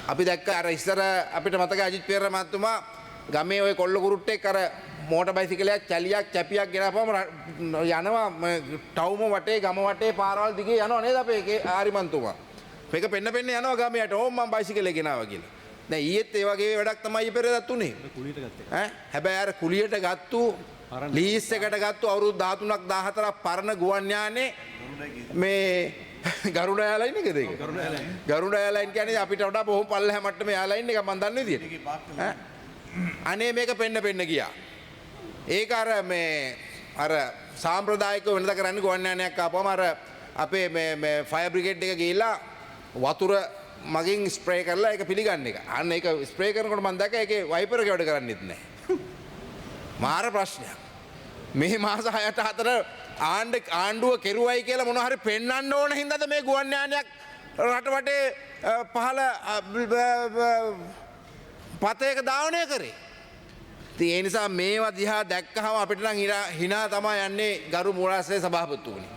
අපි දැක්ක අර ඉස්සර අපිට මතක අජිත් පෙරේරා මහත්මයා ගමේ ඔය කොල්ල කුරුට්ටෙක් අර මෝටර් බයිසිකලයක් චලියක් චැපියක් ගෙනාපුවම යනවා ටවුම වටේ ගම වටේ පාරවල් දිගේ යනවා නේද අපේ ඒකේ ආරිමන්තුමා. මේක පෙන්න පෙන්න යනවා ගමේ යට ඕම් මං බයිසිකලේ ගෙනාවා කියලා. දැන් ඊයේත් ඒ වගේ වැඩක් තමයි පෙරේදත් උනේ. කුලියට ගත්තේ. ඈ හැබැයි අර කුලියට ගත්තු ලීස් එකට ගත්තු අවුරුදු 13ක් 14ක් පරණ ගුවන් යානේ මේ ගරුඩ එයාලයින් එකද ඒක? ගරුඩ එයාලයින් කියන්නේ අපිට වඩා බොහොම පල්ලෙහා මට්ටමේ එයාලයින් එකක් මං දන්නේ විදියට. ඈ අනේ මේක පෙන්න පෙන්න ගියා. ඒක අර මේ අර සාම්ප්‍රදායිකව වෙනද කරන්නේ ගුවන් යානයක් ආපුවම අර අපේ මේ මේ ෆයර් බ්‍රිගේඩ් එක ගිහිල්ලා වතුර මගින් ස්ප්‍රේ කරලා ඒක පිළිගන්න එක. අන්න ඒක ස්ප්‍රේ කරනකොට මං දැක්කා ඒකේ වයිපර් එක වැඩ කරන්නේත් නැහැ. මාර ප්‍රශ්නයක්. මේ මාස 6ට 4 ආණ්ඩුව කෙරුවයි කියලා මොන හරි පෙන්වන්න ඕන හින්දාද මේ ගුවන් යානයක් රට වටේ පහළ පතයක ධාවනය කරේ. ඉතින් ඒ නිසා මේවා දිහා දැක්කහම අපිට නම් හිනා තමයි යන්නේ ගරු මූලාශ්‍රයේ සභාපතිතුමනි.